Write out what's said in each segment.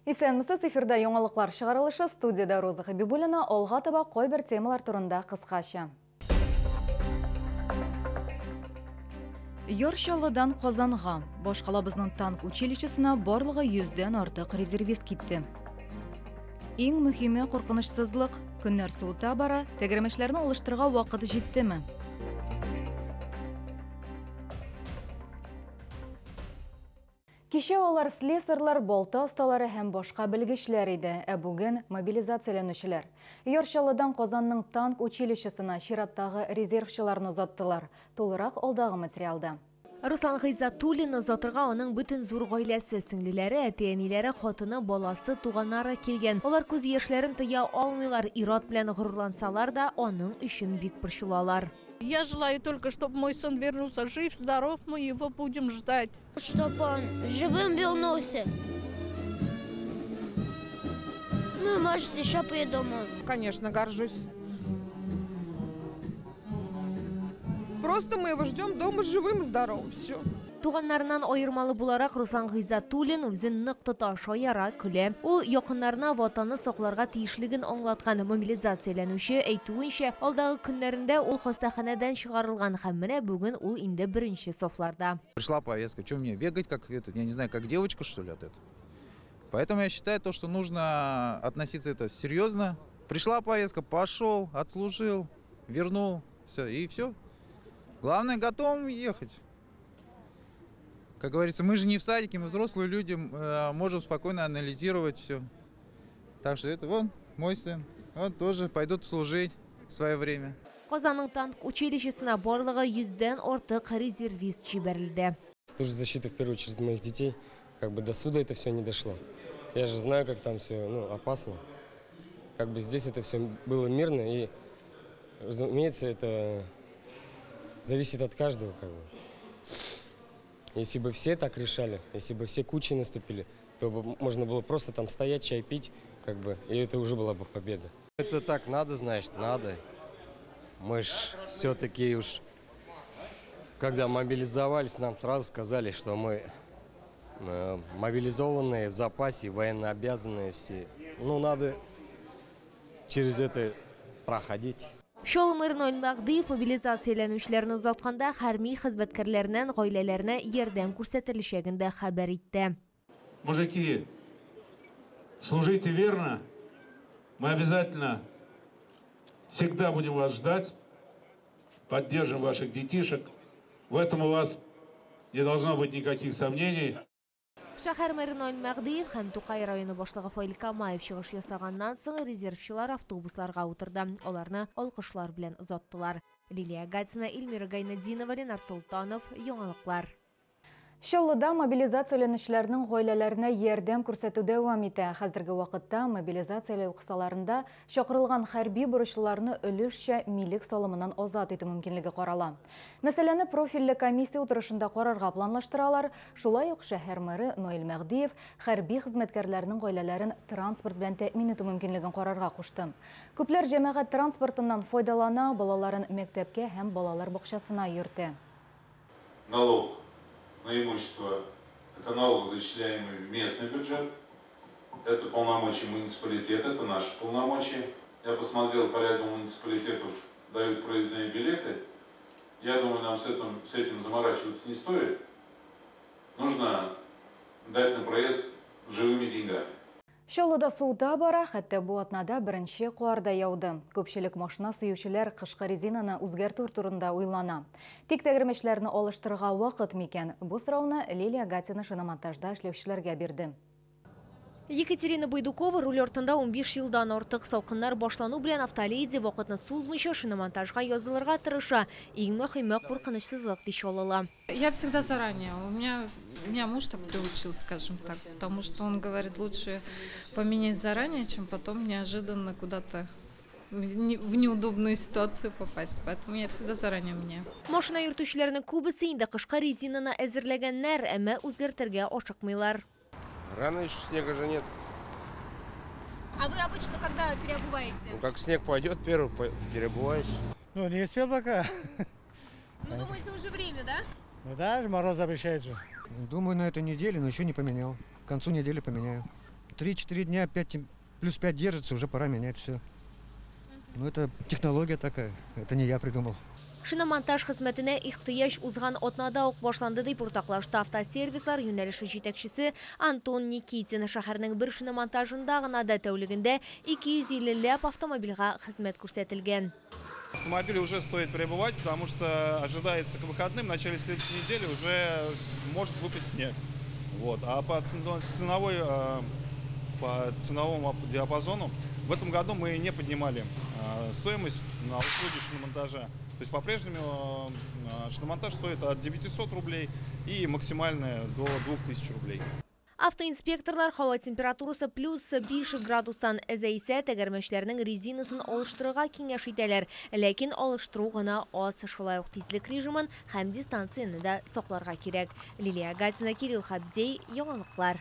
Исәнмесез, эфирда яңалыклар чыгарылышы, студияда Роза Хабибуллина. Алга таба кайбер темалар турында кыскача. Яр Чаллыдан Казанга башкалабызның танк училищесына барлыгы 100дән артык резервист китте. Иң мөһиме куркынычсызлык. Көннәр суыта бара, тәгәрмәчләрне алыштырырга вакыт җиттеме? Кичә алар слесарьлар, балта осталары һәм башка белгечләр иде, ә бүген мобилизацияләнүчеләр. Яр Чаллыдан Казанның танк училищесына чираттагы резервчыларны озаттылар. Тулырак алдагы материалда. Руслан Гыйззатуллин озатырга аның бөтен зур гаиләсе, сеңлеләре, әти-әниләре, хатыны, баласы, туганнары килгән. Алар күз яшьләрен тыя алмыйлар, ир-ат белән горурлансалар да, аның өчен бик борчылалар. Я желаю только, чтобы мой сын вернулся жив, здоров, мы его будем ждать. Чтобы он живым вернулся. Ну, может, еще придумаю. Конечно, горжусь. Просто мы его ждем дома живым и здоровым. Все. Туганнарыннан аермалы буларак Руслан Гыйззатуллин үзен нык тота, шаяра, көлә. Ул якыннарына ватанны сакларга тиешлеген аңлаткан. Мобилизацияләнүче әйтүенчә, алдагы көннәрендә ул хастаханәдән чыгарылган һәм менә бүген ул инде беренче сафларда. Пришла повестка, что мне бегать, как этот, я не знаю, как девочка, что ли, от этого. Поэтому я считаю то, что нужно относиться это серьезно. Пришла повестка, пошел, отслужил, вернул, все, и все. Главное, готовым ехать. Как говорится, мы же не в садике, мы взрослые люди, можем спокойно анализировать все. Так что это вон мой сын, он тоже пойдут служить в свое время. Казанның танк училищесына барлыгы 100дән артык резервист җибәрелде. Тоже защита в первую очередь моих детей, как бы до суда это все не дошло. Я же знаю, как там все, ну, опасно. Как бы здесь это все было мирно и, разумеется, это зависит от каждого, как бы. Если бы все так решали, если бы все кучей наступили, то бы можно было просто там стоять, чай пить, как бы, и это уже была бы победа. Это так надо, значит, надо. Мы ж все-таки уж, когда мобилизовались, нам сразу сказали, что мы мобилизованные, в запасе, военнообязанные все. Ну, надо через это проходить. Чаллы мэры Наил Мәһдиев мобилизацияләнүчеләрне озатканда хәрби хезмәткәрләреннән гаиләләренә ярдәм күрсәтеләчәген дә хәбәр итте. Мужики, служите верно. Мы обязательно всегда будем вас ждать, поддержим ваших детишек. В этом у вас не должно быть никаких сомнений. Шәһәр мэры Наил Мәһдиев һәм Тукай районы башлыгы Фаил Камаев чыгыш ясаганнан соң резервчылар автобусларга утырды. Аларны алкышлар белән озаттылар. Лилия Гатина, Эльмира Гайнетдинова, Ленар Солтанов, Яңалыклар. Чаллыда мобилизацияләнүчеләрнең гаиләләренә ярдәм күрсәтү дәвам итә. Хәзерге вакытта мобилизацияләү кысаларында чакырылган хәрби бурычлыларны өлешчә милек салымыннан азат итү мөмкинлеге карала. Мәсьәләне профильле комиссия утырышында карарга планлаштыралар. Шулай ук шәһәр мэры Наил Мәһдиев хәрби хезмәткәрләрнең гаиләләрен транспорт белән тәэмин итү мөмкинлеген карарга кушты. Күпләр җәмәгать транспортыннан файдалана, балаларын мәктәпкә һәм балалар бакчасына йөртә. Налог на имущество – это налог, зачисляемый в местный бюджет, это полномочия муниципалитета, это наши полномочия. Я посмотрел, по ряду муниципалитетов дают проездные билеты. Я думаю, нам с этим заморачиваться не стоит. Нужно дать на проезд живыми деньгами. Чаллыда суыта бара, хәтта бу атнада беренче кар да яуды. Күпчелек машина сөючеләр кышкы резинаны үзгәртү турында уйлана. Тик тәгәрмәчләрне алыштырырга вакыт микән? Бу сорауны Лилия Гатина шиномонтажда эшләүчеләргә бирде. Екатерина Байдукова руль артында 15 елдан артык. Салкыннар башлану белән автоледи вакытны сузмыйча шиномонтажга язылырга тырыша. Иң мөһиме куркынычсызлык ди Чаллыла. Я всегда заранее. У меня муж так приучил, скажем так, потому что он говорит, лучше поменять заранее, чем потом неожиданно куда-то в неудобную ситуацию попасть. Поэтому я всегда заранее меняю. Машина йөртүчеләрнең күбесе инде кышкы резинаны әзерләгәннәр, әмма үзгәртергә ашыкмыйлар. Рано еще, снега же нет. А вы обычно когда переобуваете? Ну, как снег пойдет, первый переобуваюсь. Ну, не успел пока. Ну, думаете, уже время, да? Ну да, мороз обещает же. Думаю, на этой неделе, но еще не поменял. К концу недели поменяю. 3-4 дня 5, плюс 5 держится, уже пора менять все. Ну, это технология такая, это не я придумал. Шиномонтаж хезмәтенә ихтыяҗ узган атнада ук башланды, дип уртаклашты автосервислар юнәлеше җитәкчесе Антон Никитин. Шәһәрнең бер шиномонтажында гына да тәүлегендә 250 ләп автомобильгә хезмәт күрсәтелгән. Автомобили уже стоит переобувать, потому что ожидается к выходным, в начале следующей недели уже может выпасть снег. Вот. А по ценовому диапазону в этом году мы не поднимали стоимость на услуги шиномонтажа. То есть по-прежнему шиномонтаж стоит от 900 рублей и максимальная до 2000 рублей. Автоинспекторлар һава температурасы плюс 5 градустан әзәйсә тәгәрмәчләрнең резинасын алыштырырга киңәш итәләр. Ләкин алыштыру гына аз, шулай ук тизлек режимын һәм дистанцияне дә сакларга кирәк. Лилия Гатина, Кирилл Хабзей, яңалыклар.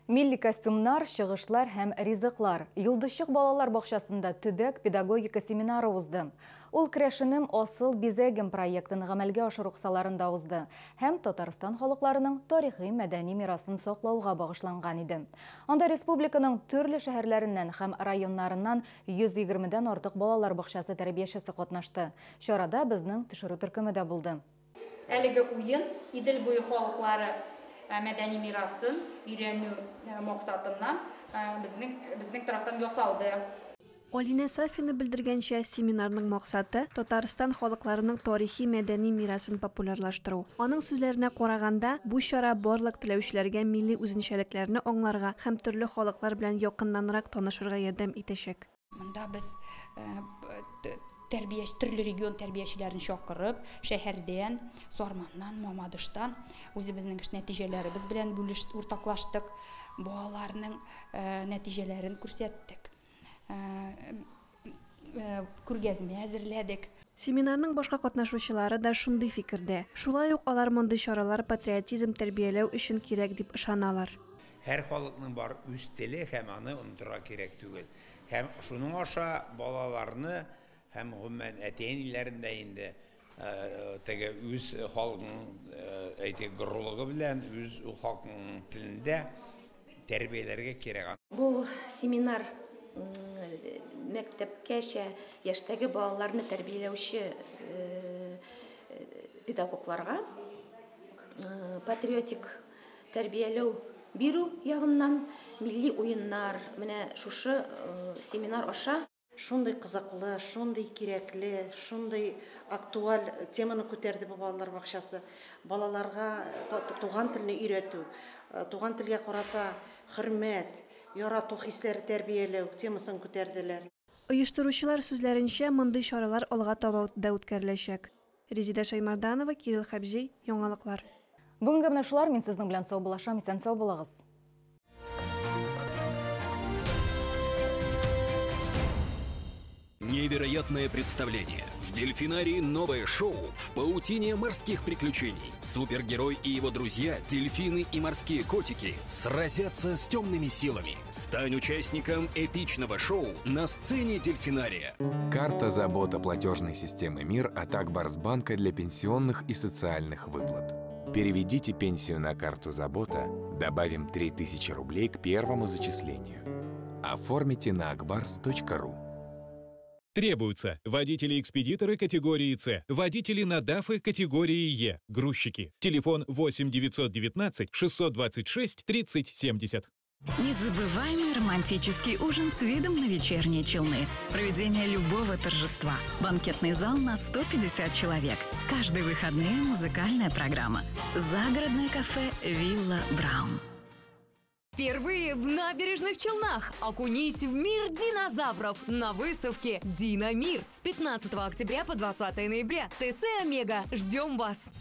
Милли костюмнар, чыгышлар һәм ризыклар. Йолдызчык балалар бакчасында төбәк педагогика семинары узды. Ул Керәшенем асыл бизәгем проектын гамәлгә ашыру кысаларында узды һәм Татарстан халыкларының тарихи мәдәни мирасын саклауга багышланган иде. Анда республиканың төрле шәһәрләреннән һәм районнарыннан 120-дән артык балалар бакчасы тәрбиячесе катнашты. Чарада безнең төшерү төркеме дә булды. Әлеге уен Идел буе халыклары мәдәни мирасын өйрәнү максатыннан безнең тарафтан ясалды. Алинә Сафина белдергәнчә, семинарның максаты Татарстан халыкларының тарихи мәдәни мирасын популярлаштыру. Аның сүзләренә караганда, бу чара барлык теләүчеләргә милли үзенчәлекләрне аңларга һәм төрле халыклар белән якыннанрак танышырга ярдәм итәчәк. Монда без төрле регион тәрбиячеләрен чакырып, шәһәрдән, Сарманнан, Мамадыштан үзебезнең эш нәтиҗәләребез белән уртаклаштык, балаларның нәтиҗәләрен күрсәттек, күргәзмә әзерләдек. Семинарның башка катнашучылары да шундый фикердә. Шулай ук алар мондый чаралар патриотизм тәрбияләү өчен кирәк дип ышаналар. Һәр халыкның бар үз теле һәм аны онытырга кирәк түгел. Һәм шуның аша балаларны һәм гомумән әти-әниләрен дә инде теге үз халкының әйтик горурлыгы белән үз халкының телендә тәрбияләргә кирәк. Бу семинар мәктәпкәчә яшьтәге балаларны тәрбияләүче педагогларга патриотик тәрбияләү бирү ягыннан милли уеннар менә шушы семинар аша. Шундый кызыклы, шундый кирәкле, шундый актуаль теманы күтәрде бу балалар бакчасы. Балаларга туган телне өйрәтү, туган телгә карата хөрмәт, ярату хисләре тәрбияләү темасын күтәрделәр. Оештыручылар сүзләренчә, мондый чаралар алга таба да үткәреләчәк. Резеда Шаймарданова, Кирилл Хабзей, яңалыклар. Бүгенге менә шулар, мин сезнең белән саубуллашам, исән сау булыгыз. Невероятное представление. В дельфинарии новое шоу «В паутине морских приключений». Супергерой и его друзья, дельфины и морские котики, сразятся с темными силами. Стань участником эпичного шоу на сцене дельфинария. Карта «Забота» платежной системы МИР от Акбарсбанка для пенсионных и социальных выплат. Переведите пенсию на карту «Забота», добавим 3000 рублей к первому зачислению. Оформите на akbars.ru. Требуются водители-экспедиторы категории С, водители на ДАФы категории Е, грузчики. Телефон 8 919 626 30 70. Незабываемый романтический ужин с видом на вечерние Челны. Проведение любого торжества. Банкетный зал на 150 человек. Каждые выходные музыкальная программа. Загородное кафе «Вилла Браун». Впервые в Набережных Челнах окунись в мир динозавров на выставке «Диномир» с 15 октября по 20 ноября. ТЦ «Омега». Ждем вас!